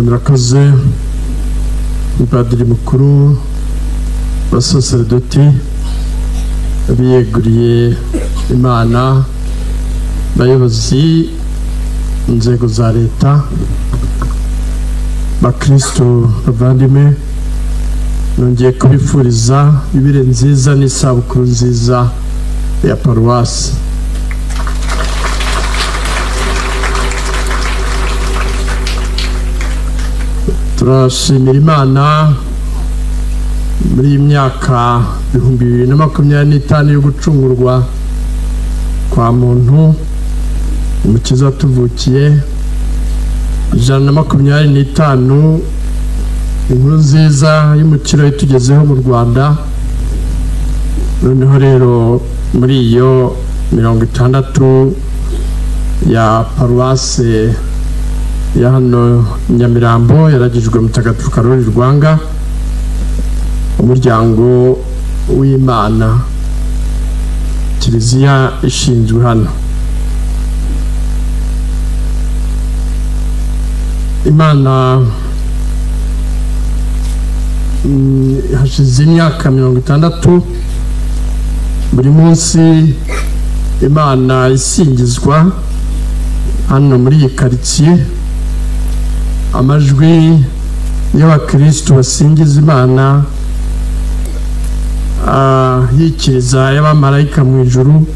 Murakoze Padiri mukuru, basaseredoti biyeguriye Imana, bayobozi inzego za leta, bakristo bavandimwe, nongeye kubifuriza yubile nziza n'isabukuru nziza ya paruwasi. Turashimira Imana muri iyi myaka 2025 yo gucungurwa kwa muntu, Umukiza tuvukiye 125, inkuru nziza y'umukiro itugezeho mu Rwanda. Noneho rero muri iyo 60 ya paruwase ya hano Nyamirambo yaragijwe Mutagatifu Karoli Rwanga, umuryango w'Imana, Kiliziya ishinzwe hano. Imana hashize imyaka 60 buri munsi Imana isingizwa hano muri iyi karitsiye. Amajwi y'abakristo basingiza Imana yikiriza y'abamarayika mu ijuru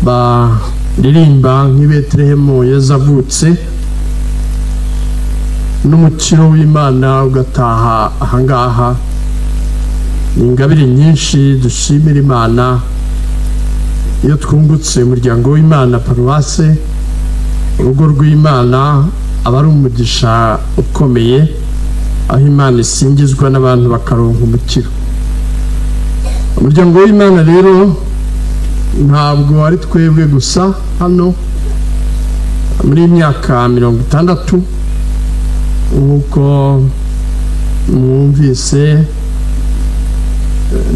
baririmba nk'i Betelehemu Yezu avutse, n'umukiro w'Imana ugataha ahangaha. Ni ingabire nyinshi dushimira Imana iyo twungutse umuryango w'Imana, paruwase, urugo rw'Imana aba ari umugisha ukomeye, aho Imana isingizwa n'abantu bakaronka umukiro. Umuryango w'Imana rero ntabwo ari twebwe gusa hano muri imyaka 60, nk'uko mwumvise,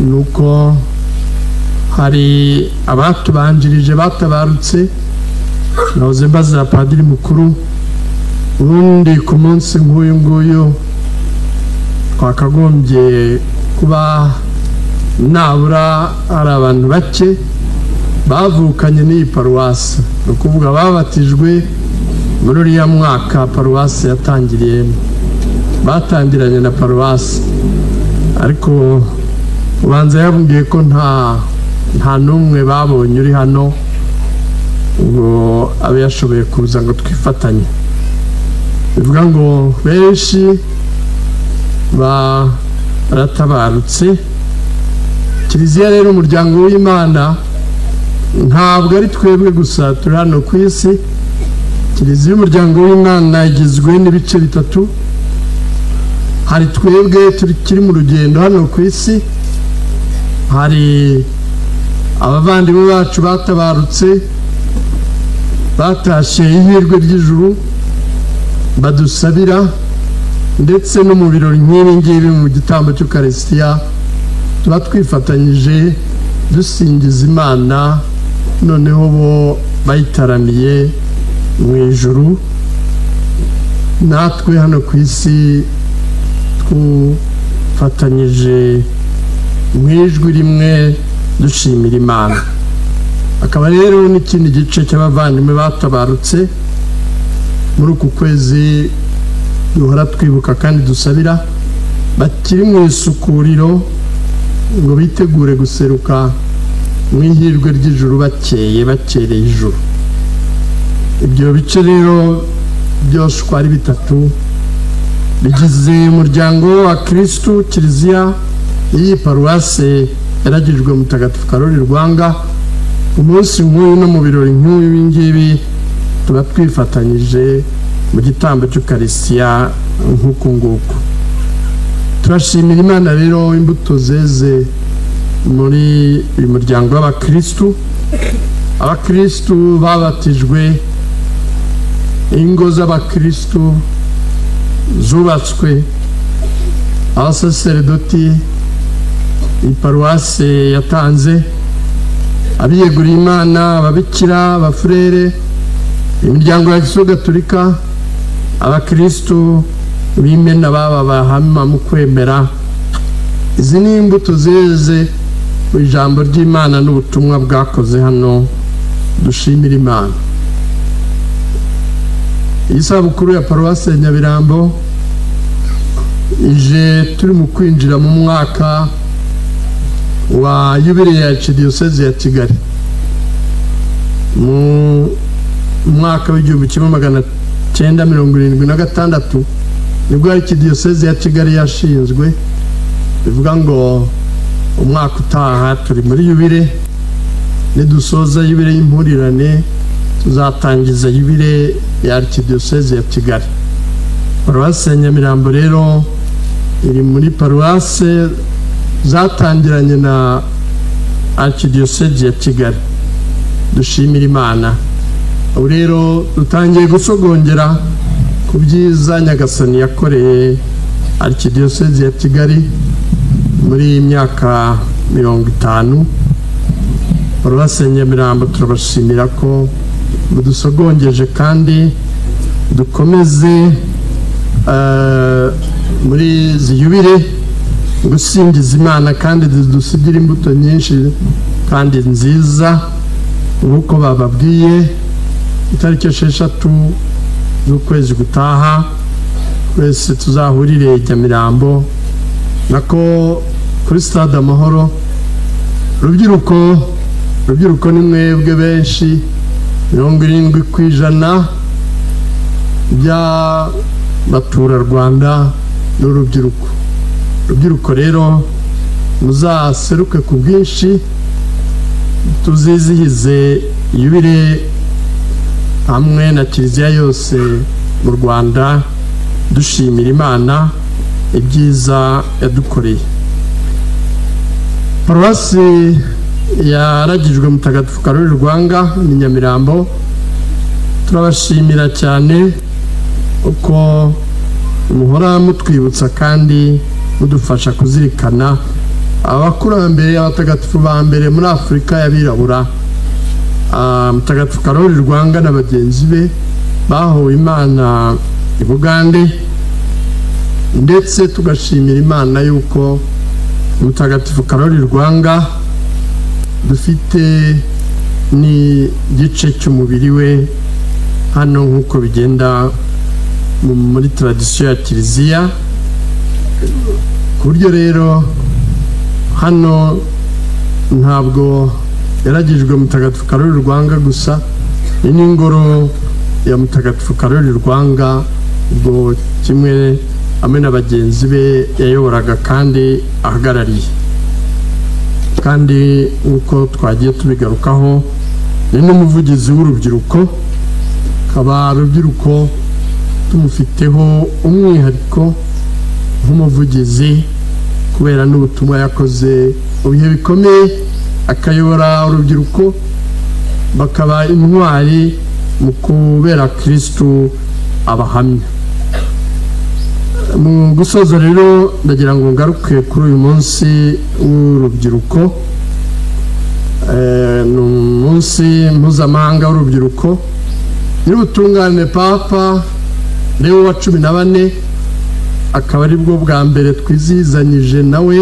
nuko hari abatubanjirije batabarutse. Nahoze mbaza Padiri mukuru, ubundi ku munsi nk'uyu nguyu twakagombye kuba nabura hari abantu bake bavukanye n'iyi paruwasi, ni ukuvuga babatijwe muri uriya mwaka paruwasi yatangiriyemo, batangiranye na paruwasi. Ariko ubanza yabwiye ko nta n'umwe babonye uri hano ngo abe yashoboye kuza ngo twifatanye. Bivuga ngo benshi baratabarutse. Kiliziya rero, umuryango w'Imana, ntabwo ari twebwe gusa turi hano ku isi. Kiliziya umuryango w'Imana igizwe n'ibice bitatu. Hari twebwe tukiri mu rugendo hano ku isi, hari abavandimwe bacu batabarutse batashye ihirwe ry'ijuru badusabira, ndetse no mu birori nk'ibi ngibi mu gitambo cy'Ukarisitiya tuba twifatanyije dusingiza Imana, noneho bo bayitaramiye mu ijuru, natwe hano ku isi twifatanyije mu ijwi rimwe dushimira Imana. Akaba rero n'ikindi gice cy'abavandimwe batabarutse muri uku kwezi duhora twibuka kandi dusabira, bakiri mu isukuriro ngo bitegure guseruka mu ihirwe ry'ijuru bakeye, bakereye ijuru. Ibyo bice rero byose uko ari bitatu bigize umuryango wa Kristu, Kiliziya iyi paruwase yaragijwe Mutagatifu Karoli Rwanga. Umunsi nk'uyu no mu birori nk'ibi ngibi tuba twifatanyije mu gitambo cy'Ukarisitiya nk'uku nguku. Turashimira Imana rero imbuto zeze muri uyu muryango w'abakristu. Abakristu babatijwe, ingo z'abakristu zubatswe, abasaseredoti iparuwase yatanze, abiyeguriye Imana, ababikira, abafurere, imiryango ya Kiliziya Gatolika, Abakristu b'imena baba bahama mu kwemera. Izi ni imbuto zeze ku ijambo ry'Imana n'ubutumwa bwakoze hano, dushimira Imana. Isabukuru ya Paruwasi ya Nyamirambo ije turi mu kwinjira mu mwaka wa yubile ya Archidiyosezi ya Kigali. Mu mwaka w'1976 nibwo Archidiyosezi ya Kigali yashinzwe, bivuga ngo umwaka utaha turi muri yubile, nidusoza yubile y'impurirane tuzatangiza yubile ya Archidiyosezi ya Kigali. Paruwasi ya Nyamirambo rero iri muri paruwasi zatangiranye na Archidiyosezi ya Kigali, dushimira Imana. Ubu rero dutangiye gusogongera ku byiza Nyagasani yakoreye Archidiyosezi ya Kigali muri iyi myaka 50. Paruwasi ya Nyamirambo turabashimira ko mudusogongeje kandi dukomeze muri izi yubile gusingiza Imana, kandi dusigira imbuto nyinshi kandi nziza nk'uko bababwiye. Itariki 6 z'ukwezi gutaha twese tuzahurire Nyamirambo nako kuri Stade Amahoro. Rubyiruko ni mwebwe benshi, 70% by'abaturarwanda n'urubyiruko. Rubyiruko rero muzaseruke ku bwinshi, tuzizihize yubile hamwe na Kiliziya yose mu Rwanda, dushimira Imana ibyiza yadukoreye. Paruwasi yaragijwe Mutagatifu Karoli Rwanga ni Nyamirambo, turabashimira cyane uko muhora mutwibutsa kandi mudufasha kuzirikana abakurambere abatagatifu ba mbere muri Afurika y'abirabura. Mutagatifu Karoli Rwanga na bagenzi be bahowe Imana i Bugande, ndetse tugashimira Imana yuko Mutagatifu Karoli Rwanga dufite ni gice cy'umubiri we hano nk'uko bigenda muri tradisiyo ya Kiliziya. Ku buryo rero hano ntabwo yaragijwe Mutagatifu Karoli Rwanga gusa, ni n'ingoro ya Mutagatifu Karoli Rwanga, ubwo kimwe hamwe na bagenzi be yayoboraga kandi ahagarariye. Kandi nk'uko twagiye tubigarukaho, ni n'umuvugizi w'urubyiruko, akaba urubyiruko tumufiteho umwihariko nk'umuvugizi kubera n'ubutumwa yakoze mu bihe bikomeye, akayobora urubyiruko bakaba intwari mu kubera Kristu abahamya. Mu gusoza rero ndagira ngo ngaruke kuri uyu munsi w'urubyiruko. Ni umunsi mpuzamahanga w'urubyiruko. Nyir'ubutungane Papa Leo wa 14 akaba ari bwo bwa mbere twizihizanyije nawe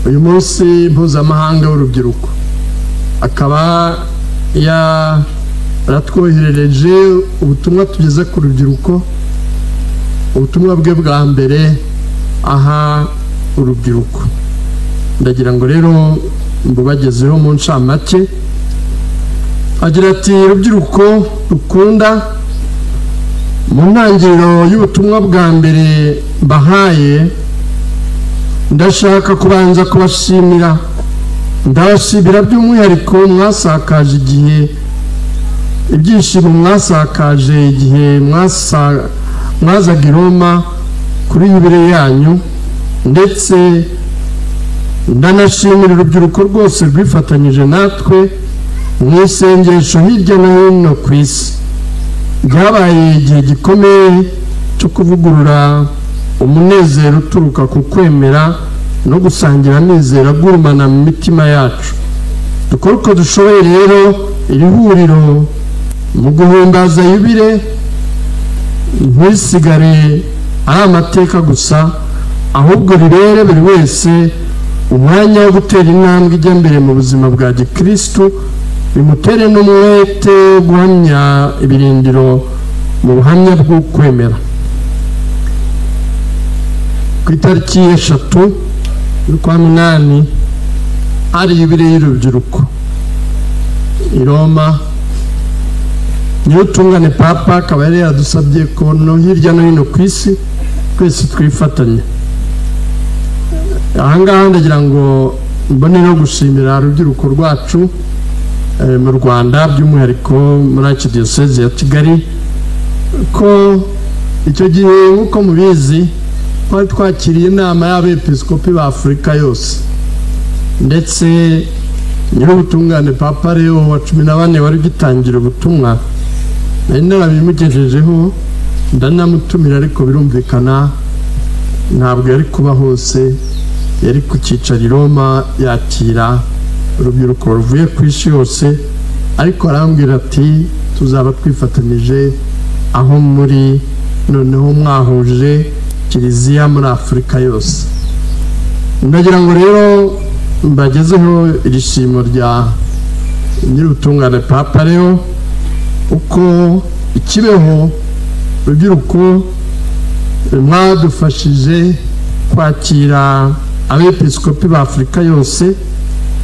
uyu munsi mpuzamahanga w'urubyiruko, akaba yaratwoherereje ubutumwa tugeze ku rubyiruko, ubutumwa bwe bwa mbere aha urubyiruko. Ndagira ngo rero mbubagezeho mu ncamake. Agira ati: rubyiruko rukunda, mu ntangiriro y'ubutumwa bwa mbere mbahaye, ndashaka kubanza kubashimira. Ndabashimira by'umwihariko mwasakaje igihe ibyishimo mwasakaje igihe mwazaga i Roma kuri yubile yanyu, ndetse ndanashimira urubyiruko rwose rwifatanyije natwe mu isengesho hirya no hino ku isi. Byabaye igihe gikomeye cyo kuvugurura umunezero uturuka ku kwemera no gusangira amizero agurumana mu mitima yacu. Dukore uko dushoboye rero iri huriro mu guhimbaza yubile ntisigare ari amateka gusa, ahubwo ribere buri wese umwanya wo gutera intambwe ijya mbere mu buzima bwa gikristu, bimutere n'umwete wo guhamya ibirindiro mu buhamya bw'ukwemera. Ku itariki 3 z'ukwa 8 hari yubile y'urubyiruko i Roma. Nyir'ubutungane Papa akaba yari yadusabye ko no hirya no hino ku isi twese twifatanya. Ahangaha ndagira ngo mbone no gushimira urubyiruko rwacu mu Rwanda, by'umwihariko muri Archdiocese ya Kigali, ko icyo gihe nk'uko mubizi twari twakiriye inama y'abepiskopi ba Afurika yose, ndetse nyir'ubutungane Papa Leo wa 14 wari ugitangira ubutumwa, nari narabimugejejeho ndanamutumira, ariko birumvikana ntabwo yari kuba hose, yari ku cyicaro i Roma yakira urubyiruko ruvuye ku isi yose, ariko arambwira ati tuzaba twifatanyije aho muri, noneho mwahuje kiliziya muri Afurika yose. Ndagira ngo rero mbagezeho iri shimo rya nyir'ubutungane Papa Leo, uko ikibeho urubyiruko mwadufashije kwakira abepiskopi ba Afurika yose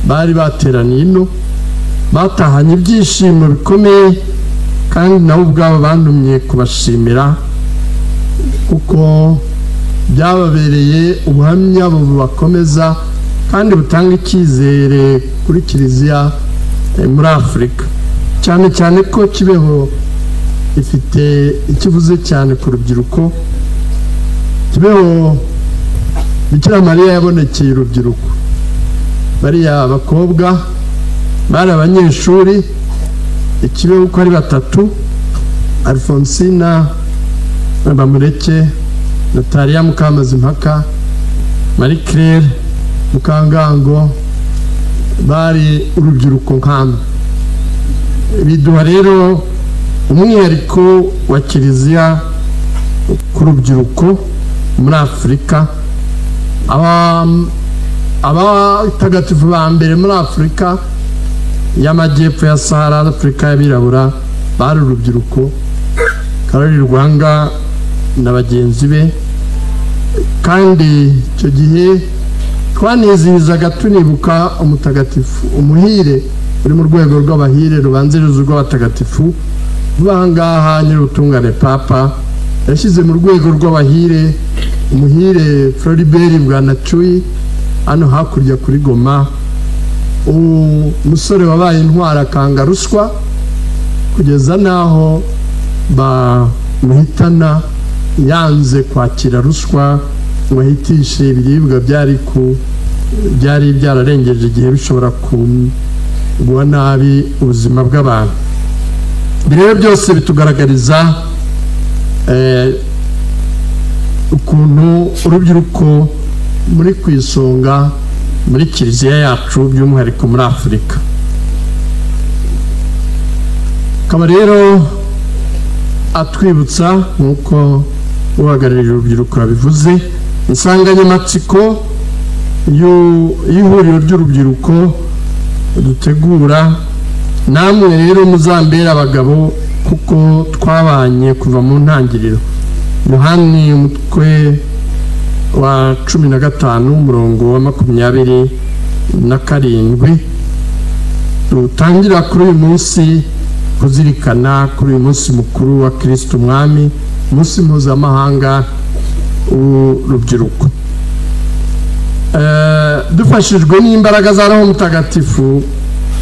bari bateraniye ino, batahanye ibyishimo bikomeye, kandi nabo ubwabo bantumye kubashimira kuko byababereye ubuhamya bubakomeza kandi butanga icyizere kuri kiliziya muri Afurika, cyane cyane ko Kibeho ifite ikivuze cyane ku rubyiruko. Kibeho Bikira Mariya yabonekeye urubyiruko, bariya abakobwa bari abanyeshuri ikibeho uko ari batatu, Alphonsina Bamureke, Natalia Mukamazimpaka, Marie Claire Mukangango, bari urubyiruko nk'amwe. Biduha rero umwihariko wa kiliziya ku rubyiruko muri Afurika. Abatagatifu ba mbere muri Afurika y'amajyepfo ya Sahara, Afurika y'abirabura, bari urubyiruko, Karoli Rwanga na bagenzi be. Kandi icyo gihe twanizihizaga tunibuka umutagatifu umuhire uri mu rwego rw'abahire rubanziriza urw'abatagatifu. Vuba nyir'ubutungane Papa yashyize mu rwego rw'abahire umuhire Floribert Bwanacui hano hakurya kuri Goma, umusore wabaye intwara akanga ruswa kugeza naho bamuhitana, yanze kwakira ruswa ngo ahitishe ibiribwa byari byararengeje igihe bishobora kugwa nabi ubuzima bw'abantu. Rero byose bitugaragariza ukuntu urubyiruko muri ku isonga muri kiliziya yacu, by'umwihariko muri Afurika. Akaba rero atwibutsa nk'uko uhagarariye urubyiruko yabivuze, insanganyamatsiko y'ihuriro ry'urubyiruko dutegura, namwe rero muzambera abagabo kuko twabanye kuva mu ntangiriro. Yohani umutwe wa 15 umurongo wa 27. Dutangira kuri uyu munsi kuzirikana kuri uyu munsi mukuru wa Kristo Umwami, umunsi mpuzamahanga w'urubyiruko. Dufashijwe n'imbaraga za Roho Mutagatifu,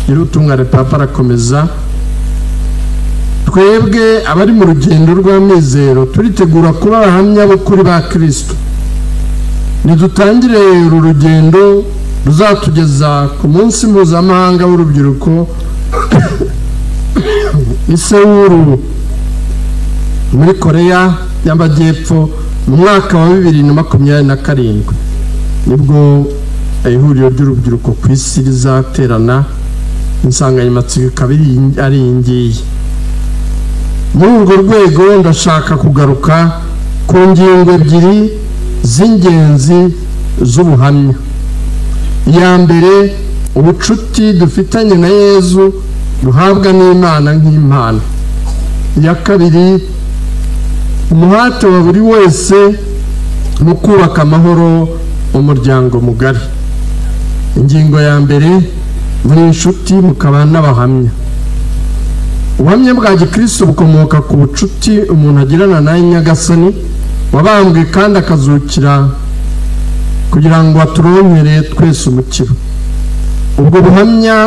nyir'ubutungane Papa arakomeza, twebwe abari mu rugendo rw'amizero turitegura kuba abahamya b'ukuri ba Kristo. Nidutangire uru rugendo ruzatugeza ku munsi mpuzamahanga w'urubyiruko i Seoul muri Korea y'Amajyepfo mu mwaka wa 2027, nibwo ihuriro ry'urubyiruko ku isi rizaterana. Insanganyamatsiko ikaba ari iyi ngiyi: Muri urwo rwego ndashaka kugaruka ku ngingo ebyiri z'ingenzi z'ubuhamya. Iya mbere, ubucuti dufitanye na Yezu duhabwa n'Imana nk'impano. Iya kabiri, umuhate wa buri wese mu kubaka amahoro mu muryango mugari. Ingingo ya mbere, muri inshuti mukaba n'abahamya. Ubuhamya bwa gikristo bukomoka ku bucuti umuntu agirana na Nyagasani wabambwe kandi akazukira kugira ngo aturonkere twese umukiro. Ubwo buhamya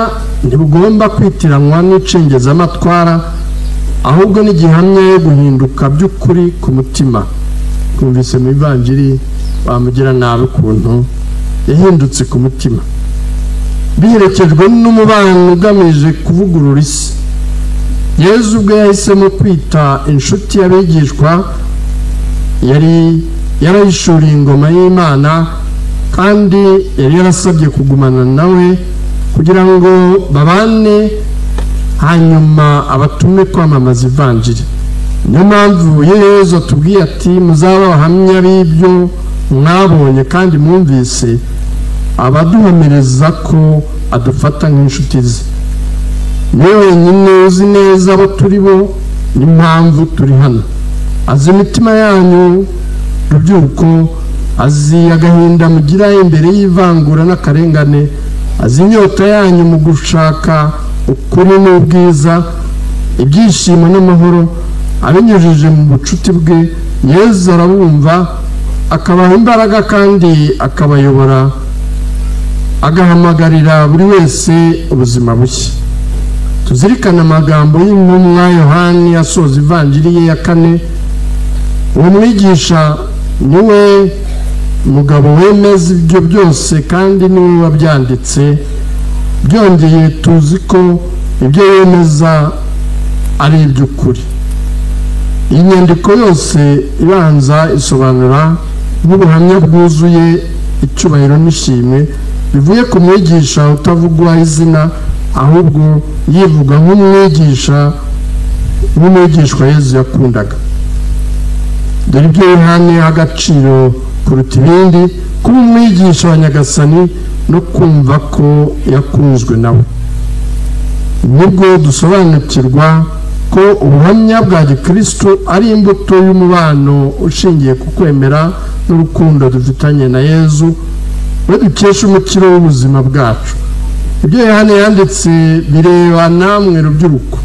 ntibugomba kwitiranwa n'icengezamatwara, ahubwo ni gihamya yo guhinduka by'ukuri ku mutima. Twumvise mu Ivanjiri bamugira nabi ukuntu yahindutse ku mutima, biherekejwe n'umubano ugamije kuvugurura isi. Yezu ubwe yahisemo kwita inshuti y'abigishwa, yari yarayishuriye ingoma y'Imana, kandi yari yarasabye kugumana nawe kugira ngo babane, hanyuma abatume kwamamaza Ivanjiri. Niyo mpamvu Yezu atubwiye ati muzaba abahamya b'ibyo mwabonye kandi mwumvise, abaduhamiriza ko adufata nk'inshuti ze. Niwe wenyine uzi neza abo turi bo n'impamvu turi hano. Azi imitima yanyu rubyiruko, azi agahinda mugira imbere y'ivangura n'akarengane, azi inyota yanyu mu gushaka ukuri n'ubwiza, ibyishimo n'amahoro. Abinyujije mu bucuti bwe, Yezu arabumva, akabaha imbaraga kandi akabayobora, agahamagarira buri wese ubuzima bushya. Tuzirikane amagambo y'intumwa Yohani asoza Ivanjiri ye ya 4. Uwo mwigisha niwe mugabo wemeza ibyo byose kandi niwe wabyanditse. Byongeye tuzi ko ibyo yemeza ari iby'ukuri. Iyi nyandiko yose ibanza isobanura nk'ubuhamya bwuzuye icyubahiro n'ishimwe bivuye ku mwigisha utavugwa izina, ahubwo yivuga nk'umwigisha nk'umwigishwa Yezu yakundaga. Dore ibyo Yohani aha agaciro kuruta ibindi: kuba umwigisha wa Nyagasani no kumva ko yakunzwe nawe. Nibwo dusobanukirwa ko ubuhamya bwa gikristo ari imbuto y'umubano ushingiye ku kwemera n'urukundo dufitanye na Yezu, we dukesha umukiro w'ubuzima bwacu. Ibyo Yohani yanditse bireba namwe rubyiruko.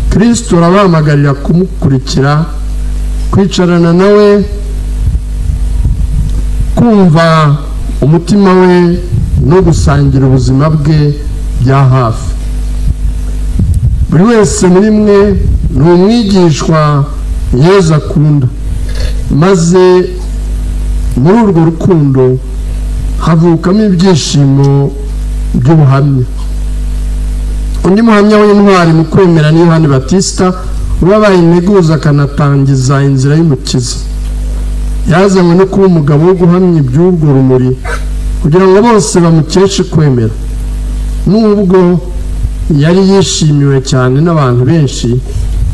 Kristo arabahamagarira kumukurikira, kwicarana nawe, kumva umutima we no gusangira ubuzima bwe bya hafi. Buri wese muri mwe ni umwigishwa Yezu akunda, maze muri urwo rukundo havukamo ibyishimo by'ubuhamya. Undi muhamya w'intwari mu kwemera ni Yohani Batista, wabaye integuza akanatangiza inzira y'Umukiza. Yazanywe no kuba umugabo wo guhamya iby'urwo rumuri kugira ngo bose bamukeshe kwemera. Nubwo yari yishimiwe cyane n'abantu benshi,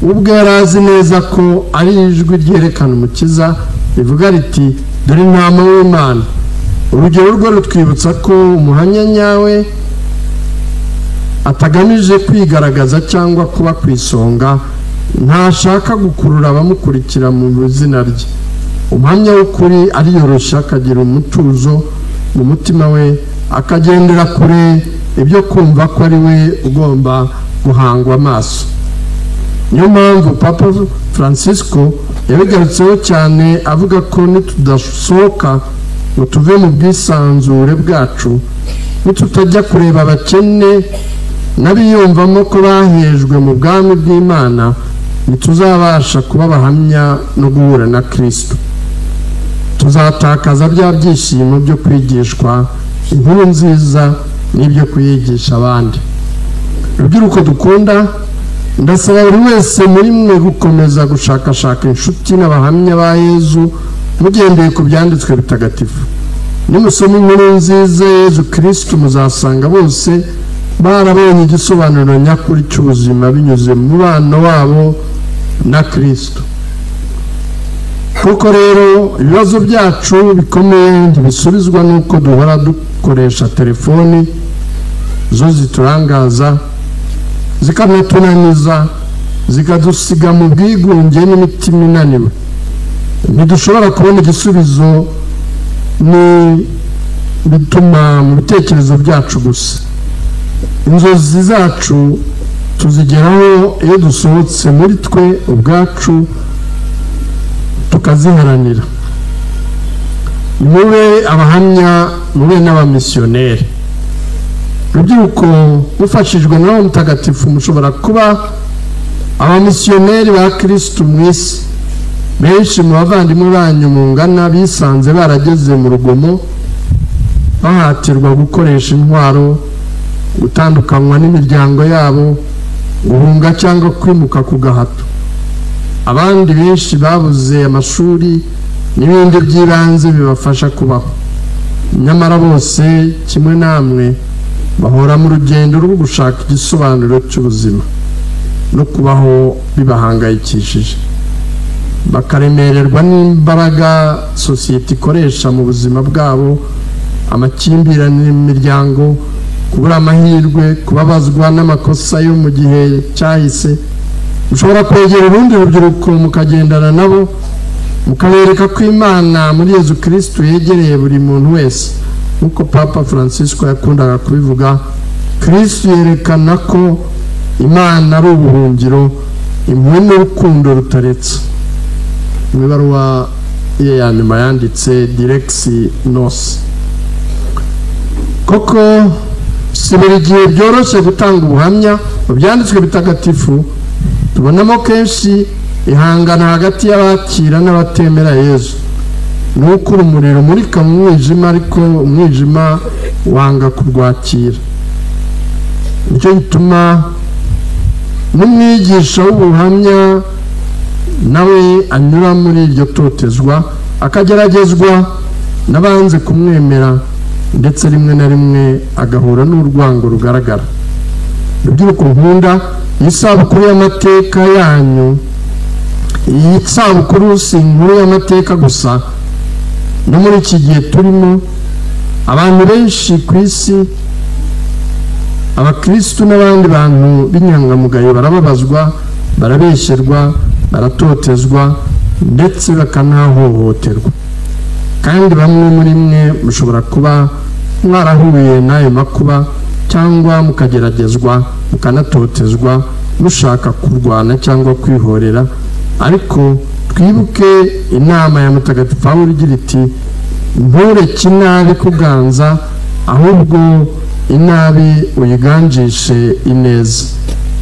ubwo yari azi neza ko ari ijwi ryerekana Umukiza rivuga riti dore intama w'Imana. Urugero rwe rutwibutsa ko umuhamya nyawe atagamije kwigaragaza cyangwa kuba ku isonga, ntashaka gukurura abamukurikira mu izina rye. Umuhamya w'ukuri ariyoroshya, akagira umutuzo mu mutima we, akagendera kure ibyo kumva ko ari we ugomba guhangwa amaso. Niyo mpamvu Papa Francisco yabigarutseho cyane avuga ko nitudasohoka ngo tuve mu bwisanzure bwacu, nitutajya kureba abakene n'abiyumvamo ko bahejwe mu bwami bw'Imana, ntituzabasha kuba abahamya no guhura na Kristo. Tuzatakaza bya byishimo byo kwigishwa inkuru nziza n'ibyo kuyigisha abandi. Rubyiruko dukunda, ndasaba buri wese muri mwe gukomeza gushakashaka inshuti n'abahamya ba Yezu mugendeye ku byanditswe bitagatifu. Nimusoma inkuru nziza Yezu Kristo muzasanga bose barabonye igisobanuro nyakuri cy'ubuzima binyuze mu mubano wabo na Kristo. Kuko rero ibibazo byacu bikomeye ntibisubizwa n'uko duhora dukoresha telefoni zo ziturangaza, zikanatunaniza, zikadusiga mu bwigunge n'imitima inaniwe. Ntidushobora kubona igisubizo ni bituma mu bitekerezo byacu gusa. Inzozi zacu tuzigeraho iyo dusohotse muri twe ubwacu tukaziharanira. Mube abahamya, mube n'abamisiyoneri. Rubyiruko, mufashijwe na Roho Mutagatifu mushobora kuba abamisiyoneri ba Kristo mu isi. Benshi mu bavandimwe banyu mungana bisanze barageze mu rugomo, bahatirwa gukoresha intwaro, gutandukanywa n'imiryango yabo, guhunga cyangwa kwimuka ku gahato. Abandi benshi babuze amashuri n'ibindi by'ibanze bibafasha kubaho. Nyamara bose kimwe namwe bahora mu rugendo rwo gushaka igisobanuro cy'ubuzima no kubaho bibahangayikishije, bakaremererwa n'imbaraga sosiyete ikoresha mu buzima bwabo, amakimbirane mu miryango, kubura amahirwe, kubabazwa n'amakosa yo mu gihe cyahise. Mushobora kwegera urundi rubyiruko mukagendana nabo, mukabereka ko Imana muri Yezu Kristo yegereye buri muntu wese. Nk'uko Papa Francisco yakundaga kubivuga, Kristo yerekana ko Imana ari ubuhungiro, impuhwe n'urukundo rutaretse. Mu ibaruwa ye ya nyuma yanditse Dilexi Nos. Koko si buri gihe byoroshye gutanga ubuhamya mu byanditswe bitagatifu. Tubonamo kenshi ihangana hagati y'abakira n'abatemera Yezu. Nuko urumuri rumurika mu mwijima, ariko umwijima wanga kurwakira. Nicyo gituma n'umwigisha w'ubuhamya nawe anyura muri iryo totezwa, akageragezwa n'abanze kumwemera, ndetse rimwe na rimwe agahura n'urwango rugaragara. Rubyiruko nkunda, iyi sabukuru y'amateka yanyu, iyi sabukuru si inkuru y'amateka gusa. No muri iki gihe turimo, abantu benshi ku isi, abakristu n'abandi bantu b'inyangamugayo barababazwa, barabeshyerwa, baratotezwa, ndetse bakanahohoterwa. Kandi bamwe muri mwe mushobora kuba mwarahuye n'ayo makuba, cyangwa mukageragezwa, mukanatotezwa, mushaka kurwana cyangwa kwihorera. Ariko twibuke inama ya Mutagatifu Pawulo igira iti: ntureke inabi kuganza, ahubwo inabi uyiganjishe ineza.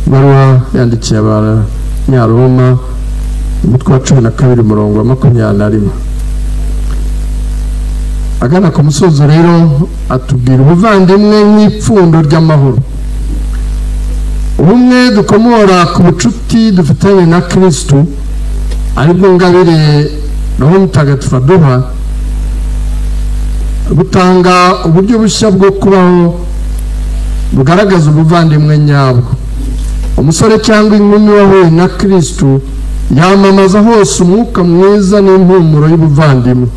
Ibaruwa yandikiye Abanyaroma, umutwe wa 12 umurongo wa 21. Agana ku musozo rero atubwira ubuvandimwe nk'ipfundo ry'amahoro. Ubumwe dukomora ku bucuti dufitanye na Kristo, aribwo ngabire Roho Mutagatifu aduha, butanga uburyo bushya bwo kubaho bugaragaza ubuvandimwe nyabwo. Umusore cyangwa inkumi wahuye na Kristo yamamaza hose umwuka mwiza n'impumuro y'ubuvandimwe,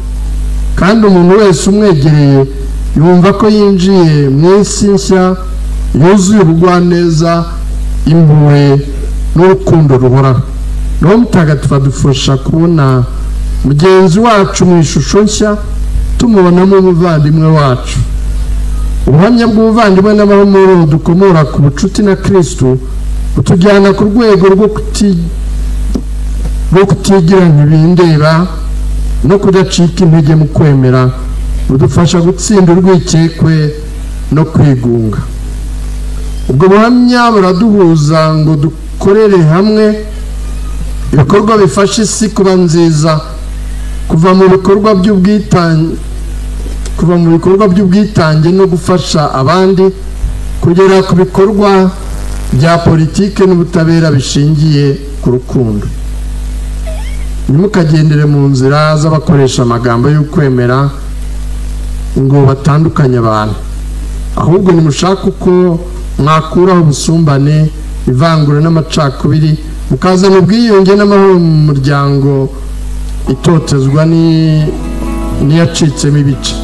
kandi umuntu wese umwegereye yumva ko yinjiye mu isi nshya yuzuye ubugwaneza, impuhwe n'urukundo ruhoraho. Roho Mutagatifu adufasha kubona mugenzi wacu mu ishusho nshya, tumubonamo umuvandimwe wacu. Ubuhamya bw'ubuvandimwe n'amahoro dukomora ku bucuti na Kristo butujyana ku rwego rwo kutigira ntibindeba no kudacika intege mu kwemera, budufasha gutsinda urwikekwe no kwigunga. Ubwo buhamya buraduhuza ngo dukorere hamwe ibikorwa bifasha isi kuba nziza, kuva mu bikorwa by'ubwitange no gufasha abandi, kugera ku bikorwa bya politike n'ubutabera bishingiye ku rukundo. Ntimukagendere mu nzira z'abakoresha amagambo y'ukwemera ngo batandukanye abantu, ahubwo nimushake uko mwakuraho ubusumbane, ivangura n'amacakubiri, mukazana ubwiyunge n'amahoro mu muryango itotezwa n'iyacitsemo ibice.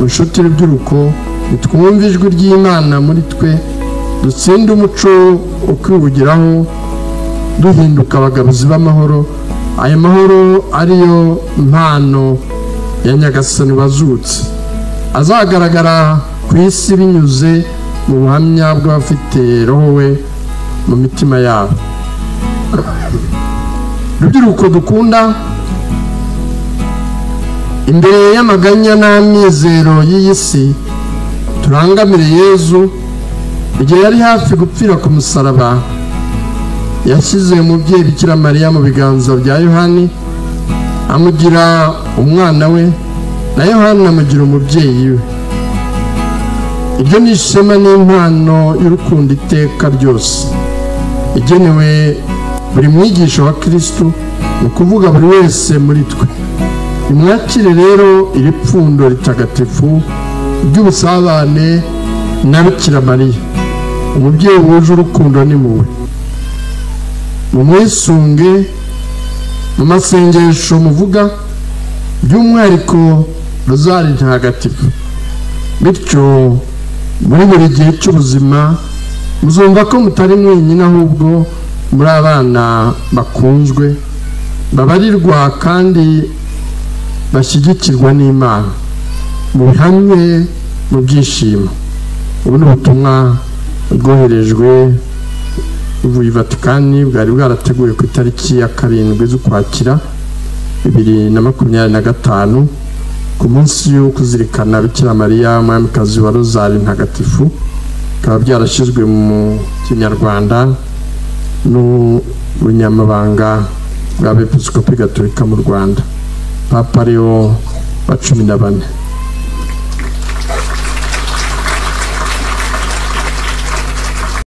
Inshuti rubyiruko, nitwumve ijwi ry'Imana muri twe, dutsinde umuco wo kwiwugiraho, duhinduka abagabuzi b'amahoro. Ayo mahoro ariyo mpano ya Nyagasani wazutse, azagaragara ku isi binyuze mu buhamya bw'abafite roho we mu mitima yabo. Rubyiruko dukunda, imbere y'amaganya n'amizero y'iyi si, turangamire Yezu. Igihe yari hafi gupfira ku musaraba, yashyize umubyeyi Bikira Mariya mu biganza bya Yohani, amugira umwana we, na Yohani amugira umubyeyi we. Iryo ni ishema n'impano y'urukundo iteka ryose, igenewe buri mwigisha wa Kristu, ni ukuvuga buri wese muri twe. Nimwakire rero iri pfundo ritagatifu ry'ubusabane na Bikira Mariya, umubyeyi wuje urukundo n'impuhwe. Mumwisunge mu masengesho muvuga, by'umwihariko Rozari Ntagatifu. Bityo muri buri gihe cy'ubuzima muzumva ko mutari mwenyine, ahubwo muri abana bakunzwe, babarirwa kandi bashyigikirwa n'Imana, mu bihamye, mu byishimo. Ubu ni ubutumwa bwoherejwe buvuye i Vatikani, bwari bwarateguwe ku itariki ya 7 z'Ukwakira 2025, ku munsi wo kuzirikana Bikira Mariya Umwamikazi wa Rozari Ntagatifu. Bikaba byarashyizwe mu Kinyarwanda n'ubunyamabanga bw'Abepiskopi Gatolika mu Rwanda, Papa Leo wa 14.